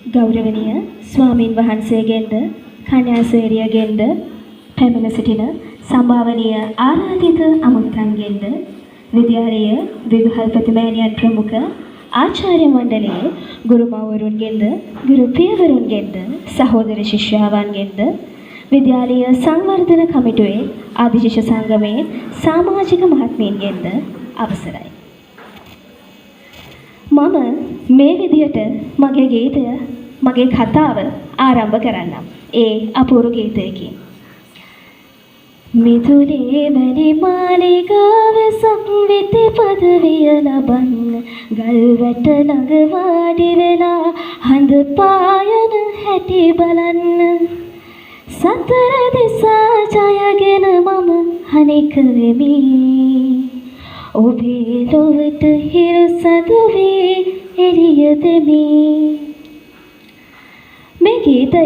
ගෞරවනීය ස්වාමින් වහන්සේගෙන්ද කන්‍යාසේරියගෙන්ද පැමිණ සිටින සම්භාවනීය ආරාධිත අමුත්තන්ගෙන්ද විද්‍යාලීය විදුහල්පති මෑණියන් ප්‍රමුඛ ආචාර්ය මණ්ඩලයේ ගුරු මව්වරුන්ගෙන්ද ගුරු පියවරුන්ගෙන්ද සහෝදර ශිෂ්‍යාවන්ගෙන්ද විද්‍යාලීය සංවර්ධන කමිටුවේ ආදි ශිෂ්‍ය සංගමයේ සමාජික මහත්මීන්ගෙන්ද අවසරයි. මම මේ විදියට මගේ ගීතය මගේ කතාව ආරම්භ කරන්නම්. ඒ අපූර්ව ගීතයකින්. මිතුලේ වැලි මාලිගාවේ සංවිති පදවිය ලබන්න ගල් වැට ළඟ වාඩි වෙලා හඳ පායන හැටි බලන්න සතර දිසා ජයගෙන මම හනික වෙමි ඔබේ ලොවට හිරු සඳු වී එළිය දෙමි. මේ ගීතය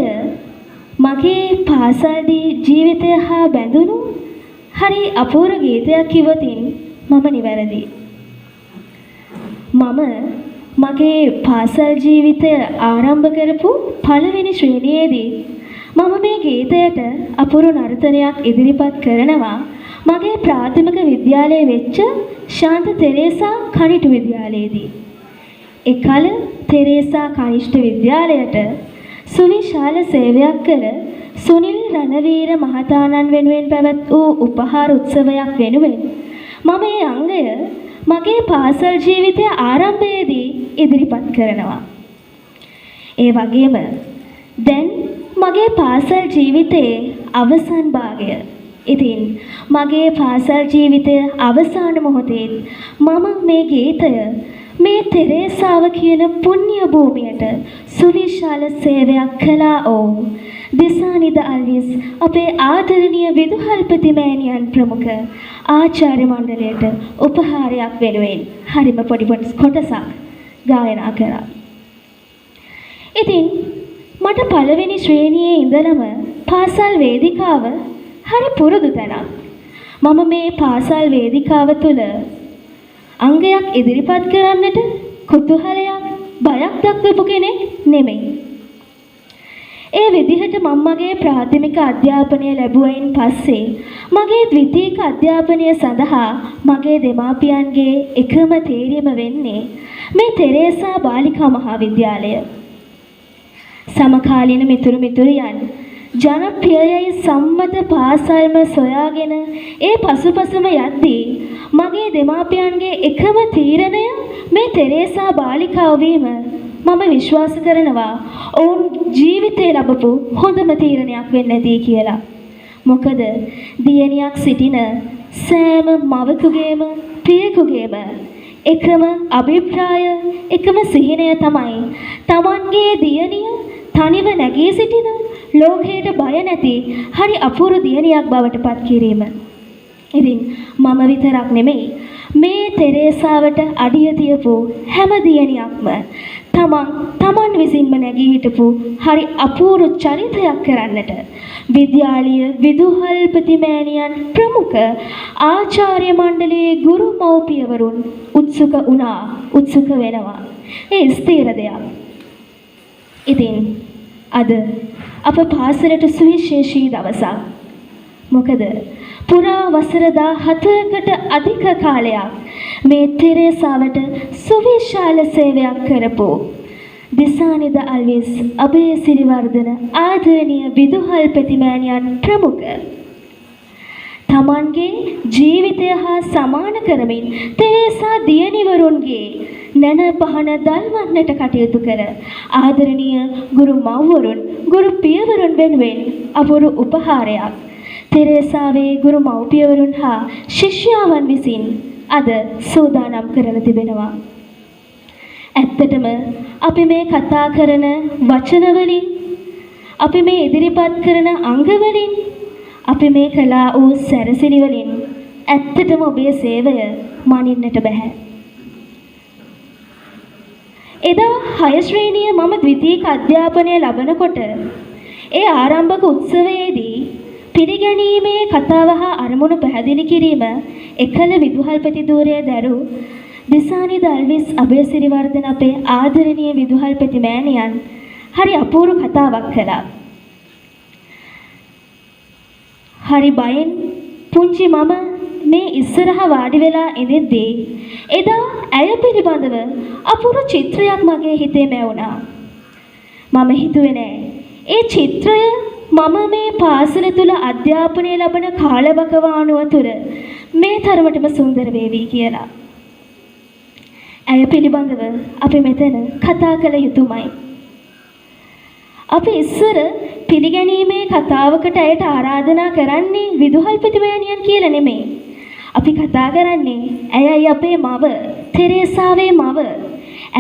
මගේ පාසල් ජීවිතය හා බැඳුණු හරි අපූර්ව ගීතයක් කිව්වොතින් මම නිවැරදි. මම මගේ පාසල් ජීවිතය ආරම්භ කරපු පළවෙනි ශ්‍රේණියේදී මම මේ ගීතයට අපූර්ව නර්තනයක් ඉදිරිපත් කරනවා මගේ ප්‍රාථමික විද්‍යාලයේ වෙච්ච ශාන්ත තෙරේසා කනිටු විද්‍යාලයේදී. එකල තෙරේසා කනිෂ්ඨ විද්‍යාලයට සුවිශාල සේවයක් කළ සුනිල් රණවීර මහතාණන් වෙනුවෙන් පැවැත් වූ උපහාර උත්සවයක් වෙනුවෙන් මම මේ අංගය මගේ පාසල් ජීවිතය ආරම්භයේදී ඉදිරිපත් කරනවා. ඒ වගේම දැන් මගේ පාසල් ජීවිතයේ අවසන් භාගය. ඉතින් මගේ පාසල් ජීවිතය අවසාන මොහොතේ මම මේ ගීතය මේ තෙරේසාව කියන පුණ්‍ය භූමියට සුවිශාල සේවයක් කළා ඕ දිසානිද අල්විස් අපේ ආදරණීය විදුහල්පති මෑණියන් ප්‍රමුඛ ආචාර්ය මණ්ඩලයට උපහාරයක් වෙනුවෙන් හරිම පොඩි කොටසක් ගායනා කරා. ඉතින් මට පළවෙනි ශ්‍රේණියේ ඉඳලම පාසල් වේදිකාව හරි පුරුදු තැනක්. මම මේ පාසල් වේදිකාව තුළ අංගයක් ඉදිරිපත් කරන්නට කුතුහලයක් බයක් දක්වපු කෙනෙක් නෙමෙයි. ඒ විදිහට මම මගේ ප්‍රාථමික අධ්‍යාපනය ලැබුවයින් පස්සේ මගේ ද්විතීක අධ්‍යාපනය සඳහා මගේ දෙමාපියන්ගේ එකම තේරීම වෙන්නේ මේ තෙරේසා බාලිකා මහාවිද්‍යාලය. සමකාලීන මිතුරු මිතුරියන් ජනප්‍රියයයි සම්මත පාසල්ම සොයාගෙන ඒ පසුපසම යද්දී මගේ දෙමාපියන්ගේ එකම තීරණය මේ තෙරේසා බාලිකාව වීම මම විශ්වාස කරනවා ඔවුන් ජීවිතේ ලැබපු හොඳම තීරණයක් වෙන්න ඇති කියලා. මොකද දියණියක් සිටින සෑම මවකුගේම පියෙකුගේම එකම අභිප්‍රාය එකම සිහිනය තමයි තමන්ගේ දියණිය තනිව නැගී සිටින ලෝකයට බය නැති හරි අපූර්ව දියණියක් බවට පත් කිරීම. ඉතින් මම විතරක් නෙමෙයි මේ තෙරේසාවට අඩිය තියපු හැම දියණියක්ම තමන් විසින්ම නැගී හිටපු හරි අපූර්ව චරිතයක් කරන්නට විද්‍යාලීය විදුහල්පති මෑණියන් ප්‍රමුඛ ආචාර්ය මණ්ඩලයේ ගුරු මව්පියවරුන් උත්සුක වුණා, උත්සුක වෙනවා. ඒ ස්ථිර දෙයක්. ඉතින් අද අප පාසලට සුවිශේෂී දවසක්. මොකද පුරා වසර 14කට අධික කාලයක් මේ තෙරේසාවට සුවිශාල සේවයක් කරපු දිසානිද අල්විස් අබේසිරිවර්ධන ආදරණීය විදුහල්පති මෑණියන් ප්‍රමුඛ තමන්ගේ ජීවිතය හා සමාන කරමින් තෙරේසා දියණිවරුන්ගේ නැන පහන දල්වන්නට කටයුතු කළ ආදරණීය ගුරු මව්වරුන් ගුරු පියවරුන් වෙනුවෙන් අපූර්ව උපහාරයක් තෙරේසාවේ ගුරු මව්පියවරුන් හා ශිෂ්‍යාවන් විසින් අද සූදානම් කරලා තිබෙනවා. ඇත්තටම අපි මේ කතා කරන වචන වලින්, අපි මේ ඉදිරිපත් කරන අංග වලින්, අපි මේ කළා වූ සැරසිලි වලින් ඇත්තටම ඔබේ සේවය මනින්නට බැහැ. එදා 6 ශ්‍රේණිය මම ද්විතීක අධ්‍යාපනය ලබනකොට ඒ ආරම්භක උත්සවයේදී පිළිගැනීමේ කතාව හා අරමුණු පැහැදිලි කිරීම එකල විදුහල්පති ධූරය දැරූ දිසානිද අල්විස් අබේසිරිවර්ධන අපේ ආදරණීය විදුහල්පති මෑණියන් හරි අපූර්ව කතාවක් කළා. හරි බයෙන් පුංචි මම මේ ඉස්සරහ වාඩි වෙලා ඉඳිද්දී එදා ඇය පිළිබඳව අපූර්ව චිත්‍රයක් මගේ හිතේ මැවුණා. මම හිතුවේ නෑ ඒ චිත්‍රය මම මේ පාසල තුල අධ්‍යාපනය ලබන කාලවකවානුව තුළ මේ තරමටම සුන්දර වේවි කියලා. ඇය පිළිබඳව අපි මෙතන කතා කළ යුතුමයි. අපි ඉස්සර පිළිගැනීමේ කතාවකට ඇයට ආරාධනා කරන්නේ විදුහල්පති මෑණියන් කියලා නෙමෙයි. අපි කතා කරන්නේ ඇයයි අපේ මව, තෙරේසාවේ මව.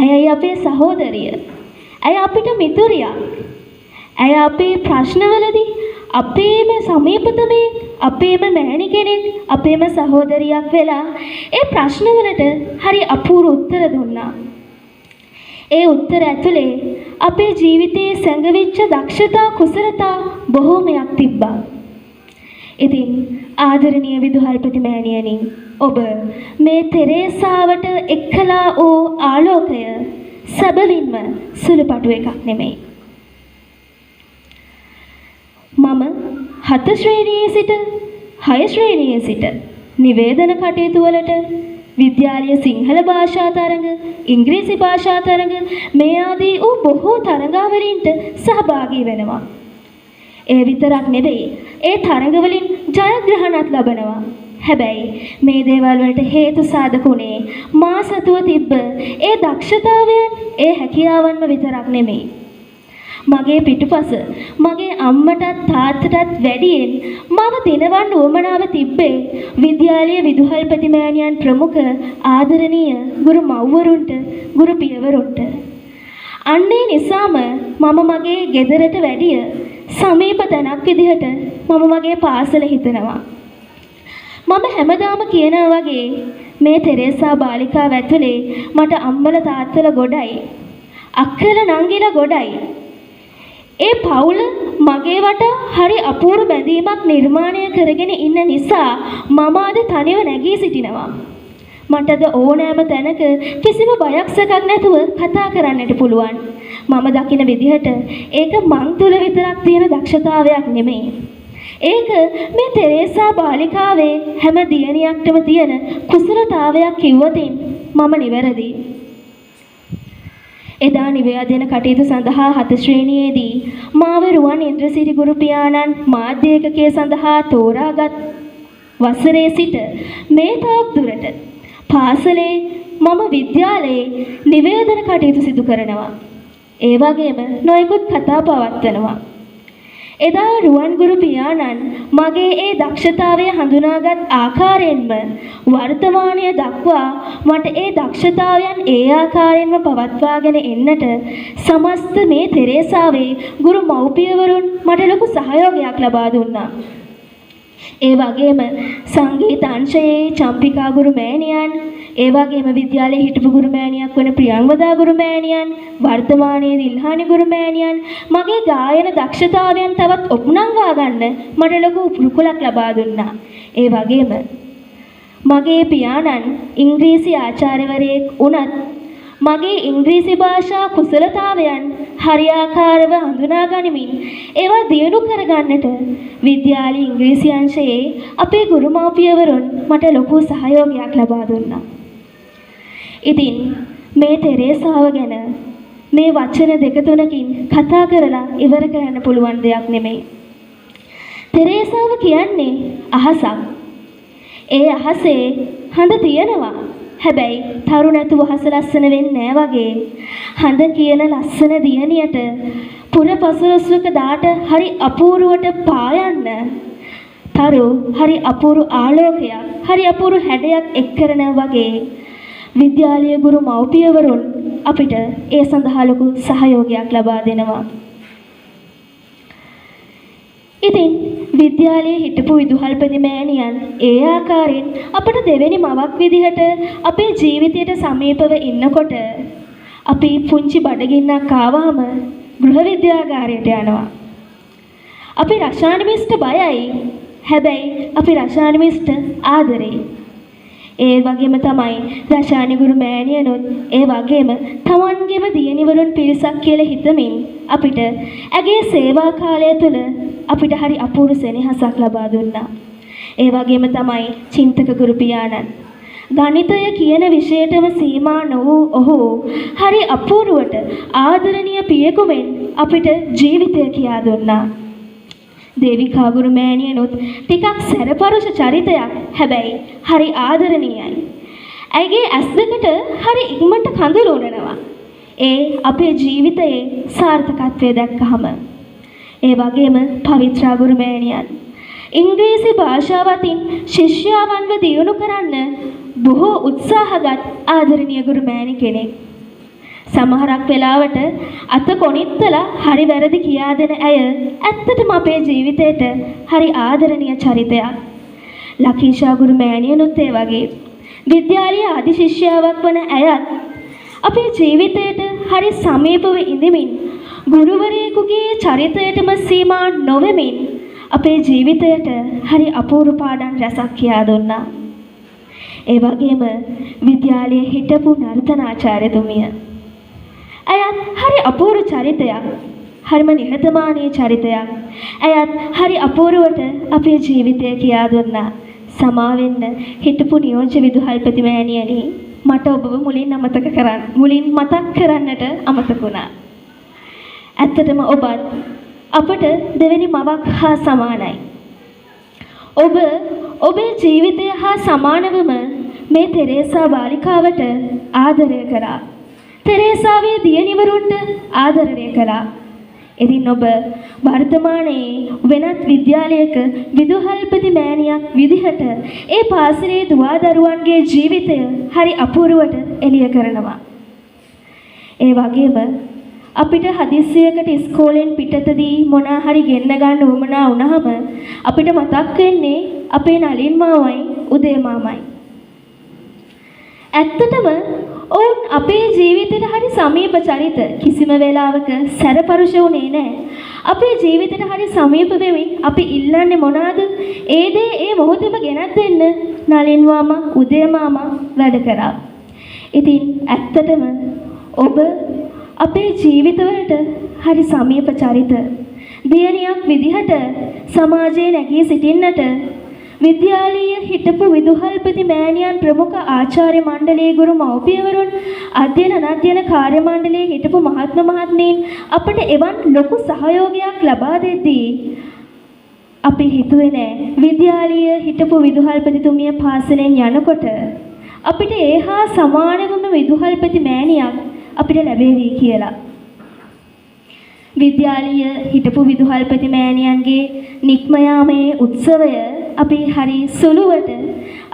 ඇයයි අපේ සහෝදරිය. ඇය අපිට මිතුරියක්. ඇය අපේ ප්‍රශ්නවලදී අපේම සමීපතමේ අපේම මෑණි කෙනෙක්, අපේම සහෝදරියක් වෙලා ඒ ප්‍රශ්නවලට හරි අපූර්ව උත්තර දුන්නා. ඒ උත්තර ඇතුලේ අපේ ජීවිතයේ සැඟවිච්ච දක්ෂතා කුසලතා බොහෝමයක් තිබ්බා. ඉතින් ආදරණීය විදුහල්පති මෑණියනි, ඔබ මේ තෙරේසාවට එක්කලා වූ ආලෝකය සැබවින්ම සුළුපටු එකක් නෙමෙයි. මම 7 ශ්‍රේණියේ සිට 6 ශ්‍රේණියේ සිට නිවේදන කටයුතු වලට විද්‍යාලීය සිංහල භාෂා තරඟ, ඉංග්‍රීසි භාෂා තරඟ මේ ආදී වූ බොහෝ තරඟාවලින්ට සහභාගී වෙනවා. ඒ විතරක් නෙවෙයි, ඒ තරඟවලින් ජයග්‍රහණත් ලබනවා. හැබැයි මේ දේවල් වලට හේතු සාධක උනේ මා සතුව තිබ්බ ඒ දක්ෂතාවයන්, ඒ හැකියාවන්ම විතරක් නෙමෙයි. මගේ පිටුපස මගේ අම්මටත් තාත්තටත් වැඩියෙන් මව දිනවන්න උවමනාව තිබ්බේ විද්‍යාලීය විදුහල්පති මෑණියන් ප්‍රමුඛ ආදරණීය ගුරු මව්වරුන්ට, ගුරු පියවරුන්ට. අන්න ඒ නිසාම මම මගේ ගෙදරට වැඩිය සමීප තැනක් විදිහට මම මගේ පාසල හිතනවා. මම හැමදාම කියනවා වගේ මේ තෙරේසා බාලිකාව ඇතුලේ මට අම්මලා තාත්තලා ගොඩයි, අක්කලා නංගිලා ගොඩයි. ඒ පවුල මගේ වටා හරි අපූර්ව බැඳීමක් නිර්මාණය කරගෙන ඉන්න නිසා මම අද තනිව නැගී සිටිනවා. මට අද ඕනෑම තැනක කිසිම බයක් සැකක් නැතුව කතා කරන්නට පුළුවන්. මම දකින විදිහට ඒක මං තුල විතරක් තියෙන දක්ෂතාවයක් නෙමෙයි. ඒක මේ තෙරේසා බාලිකාවේ හැම දියණියක්ටම තියෙන කුසලතාවයක් කිව්වතින් මම නිවැරදි. එදා නිවේදන කටයුතු සඳහා 7 ශ්‍රේණියේදී මාව රුවන් ඉන්ද්‍රසිරි ගුරු පියාණන් මාධ්‍ය ඒකකය සඳහා තෝරාගත් වසරේ සිට මේ තාක් දුරට පාසලේ මම විද්‍යාලයේ නිවේදන කටයුතු සිදු කරනවා. ඒ වගේම නොයෙකුත් කතා පවත්වනවා. එදා රුවන් ගුරු පියාණන් මගේ ඒ දක්ෂතාවය හඳුනාගත් ආකාරයෙන්ම වර්තමානය දක්වා මට ඒ දක්ෂතාවයන් ඒ ආකාරයෙන්ම පවත්වාගෙන එන්නට සමස්ත මේ තෙරේසාවේ ගුරු මව්පියවරුන් මට ලොකු සහයෝගයක් ලබා දුන්නා. ඒ වගේම සංගීත අංශයේ චම්පිකා ගුරු මෑණියන්, ඒ වගේම විද්‍යාලයේ හිටපු ගුරු මෑණියක් වන ප්‍රියංවදා ගුරු මෑණියන්, වර්තමානයේ දිල්හානි ගුරු මෑණියන් මගේ ගායන දක්ෂතාවයන් තවත් ඔප්නංවා ගන්න මට ලොකු රුකුලක් ලබා දුන්නා. ඒ වගේම මගේ පියාණන් ඉංග්‍රීසි ආචාර්යවරයෙක් වුණත් මගේ ඉංග්‍රීසි භාෂා කුසලතාවයන් හරියාකාරව හඳුනා ගනිමින් ඒවා දියුණු කරගන්නට විද්‍යාලයේ ඉංග්‍රීසි අංශයේ අපේ ගුරු මව්පියවරුන් මට ලොකු සහයෝගයක් ලබා දුන්නා. ඉතින් මේ තෙරේසාව ගැන මේ වචන දෙක තුනකින් කතා කරලා ඉවර කරන්න පුළුවන් දෙයක් නෙමෙයි. තෙරේසාව කියන්නේ අහසක්. ඒ අහසේ හඳ තියෙනවා. හැබැයි තරු නැතුව අහස ලස්සන වෙන්නේ නෑ වගේ හඳ කියන ලස්සන දියණියට පුර පසළොස්වක දාට හරි අපූර්වට පායන්න තරු හරි අපූර්ව ආලෝකයක්, හරි අපූර්ව හැඩයක් එක් කරනවා වගේ විද්‍යාලීය ගුරු මව්පියවරුන් අපිට ඒ සඳහා ලොකු සහයෝගයක් ලබා දෙනවා. ඉතින් විද්‍යාලයේ හිටපු විදුහල්පති මෑණියන් ඒ ආකාරයෙන් අපට දෙවෙනි මවක් විදිහට අපේ ජීවිතයට සමීපව ඉන්නකොට අපි පුංචි බඩගින්නක් ආවහම ගෘහ විද්‍යාගාරයට යනවා. අපි රෂානි මිස්ට බයයි. හැබැයි අපි රෂානි මිස්ට ආදරෙයි. ඒ වගේම තමයි රශානි ගුරු මෑණියනුත් ඒ වගේම තමන්ගේම දියණිවරුන් පිරිසක් කියලා හිතමින් අපිට ඇගේ සේවා කාලය තුළ අපිට හරි අපූර්ව සෙනෙහසක් ලබා දුන්නා. ඒ වගේම තමයි චින්තක ගුරු පියාණන්. ගණිතය කියන විෂයටම සීමා නොවූ ඔහු හරි අපූර්වට ආදරණීය පියෙකු මෙන් අපිට ජීවිතය කියා දුන්නා. දේවිකා ගුරු මෑණියනුත් ටිකක් සැරපරුෂ චරිතයක්, හැබැයි හරි ආදරණීයයි. ඇයගේ ඇස් දෙකට හරි ඉක්මනට කඳුළු උනනවා. ඒ අපේ ජීවිතයේ සාර්ථකත්වය දැක්කහම. ඒ වගේම පවිත්‍රා ගුරු මෑණියන් ඉංග්‍රීසි භාෂාව අතින් ශිෂ්‍යාවන්ව දියුණු කරන්න බොහෝ උත්සාහගත් ආදරණීය ගුරු මෑණි කෙනෙක්. සමහරක් වෙලාවට අත කොනිත්තලා හරි වැරදි කියා දෙන ඇය ඇත්තටම අපේ ජීවිතේට හරි ආදරණීය චරිතයක්. ලකීෂා ගුරු මෑණියනුත් ඒ වගේ. විද්‍යාලීය ආදි ශිෂ්‍යාවක් වන ඇයත් අපේ ජීවිතයට හරි සමීපව ඉඳමින් ගුරුවරයෙකුගේ චරිතයටම සීමා නොවෙමින් අපේ ජීවිතයට හරි අපූර්ව පාඩම් රැසක් කියා දුන්නා. ඒ වගේම විද්‍යාලයේ හිටපු නර්තනාචාර්යතුමිය. ඇයත් හරි අපූර්ව චරිතයක්. හරිම නිහතමානී චරිතයක්. ඇයත් හරි අපූර්වට අපේ ජීවිතය කියා දුන්නා. සමාවෙන්න හිටපු නියෝජ්‍ය විදුහල්පති මෑණියනි, මට ඔබව මුලින් අමතක කරන්න, මුලින් මතක් කරන්නට අමතක වුණා. ඇත්තටම ඔබත් අපට දෙවෙනි මවක් හා සමානයි. ඔබ ඔබේ ජීවිතය හා සමානවම මේ තෙරේසා බාලිකාවට ආදරය කරා. තෙරේසාවේ දියණිවරුන්ට ආදරණය කළා. ඉතින් ඔබ වර්තමානයේ වෙනත් විද්‍යාලයක විදුහල්පති මෑණියක් විදිහට ඒ පාසලේ දුවා දරුවන්ගේ ජීවිතය හරි අපූර්වට එළිය කරනවා. ඒ වගේම අපිට හදිස්සියකට ඉස්කෝලෙන් පිටතදී මොනා හරි ගෙන්න ගන්න උවමනා වුණාම අපිට මතක් වෙන්නේ අපේ නලින් මාමයි උදේ මාමයි. ඇත්තටම ඔවුන් අපේ ජීවිතේට හරි සමීප චරිත. කිසිම වෙලාවක සැරපරුෂ වුණේ නෑ. අපේ ජීවිතේට හරි සමීප වෙමින් අපි ඉල්ලන්නේ මොනවාද? ඒ දේ ඒ මොහොතේම ගෙනත් දෙන්න නලින් මාමා උදේ මාමා වැඩ කරා. ඉතින් ඇත්තටම ඔබ අපේ ජීවිතවලට හරි සමීප චරිත. දියණියක් විදිහට සමාජයේ නැගී සිටින්නට විද්‍යාලීය හිටපු විදුහල්පති මෑණියන් ප්‍රමුඛ ආචාර්ය මණ්ඩලයේ ගුරු මව්පියවරුන් අධ්‍යයන අනධ්‍යයන කාර්ය මණ්ඩලයේ හිටපු මහත්ම මහත්මීන් අපට එවන් ලොකු සහයෝගයක් ලබා දෙද්දී අපි හිතුවේ නෑ විද්‍යාලීය හිටපු විදුහල්පතිතුමිය පාසලෙන් යනකොට අපිට ඒ හා සමානවම විදුහල්පති මෑණියක් අපිට ලැබේවි කියලා. විද්‍යාලීය හිටපු විදුහල්පති මෑණියන්ගේ නික්ම යාමේ උත්සවය අපි හරි සුළුවට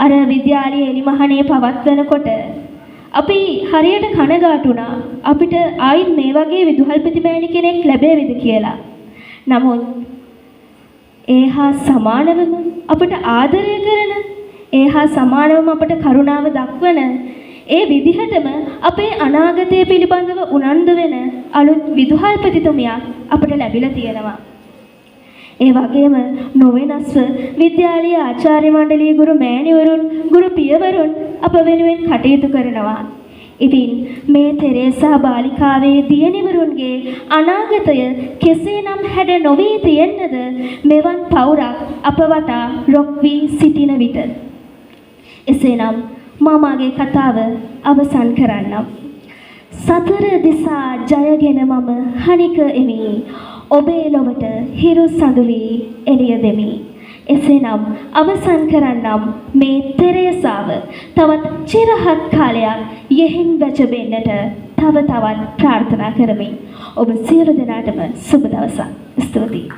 අර විද්‍යාලීය එලිමහනේ පවත්වනකොට අපි හරියට කනගාටු වුණා. අපිට ආයිත් මේ වගේ විදුහල්පති මෑණි කෙනෙක් ලැබේවිද කියලා. නමුත් ඒ හා සමානවම අපට ආදරය කරන, ඒ හා සමානවම අපට කරුණාව දක්වන, ඒ විදිහටම අපේ අනාගතය පිළිබඳව උනන්දු වෙන අලුත් විදුහල්පතිතුමියක් අපට ලැබිලා තියෙනවා. ඒ වගේම නොවෙනස්ව විද්‍යාලීය ආචාර්ය මණ්ඩලයේ ගුරු මෑණිවරුන්, ගුරු පියවරුන් අප වෙනුවෙන් කටයුතු කරනවා. ඉතින් මේ තෙරේසා බාලිකාවේ දියණිවරුන්ගේ අනාගතය කෙසේනම් හැඩ නොවී තියෙන්නද මෙවන් පවුරක් අප වටා රොක් වී සිටින විට. එසේනම් මාමාගේ කතාව අවසන් කරන්නම්. සතර දිසා ජයගෙන මම හනික එමි. ඔබේ ලොවට හිරු සඳු වී එළිය දෙමි. එසේනම් අවසන් කරන්නම් මේ තෙරේසාව තවත් චිරහත් කාලයක් යෙහින් වැජඹෙන්නට තව තවත් ප්‍රාර්ථනා කරමි. ඔබ සියලු දෙනාටම සුබ දවසක්. ස්තුතියි.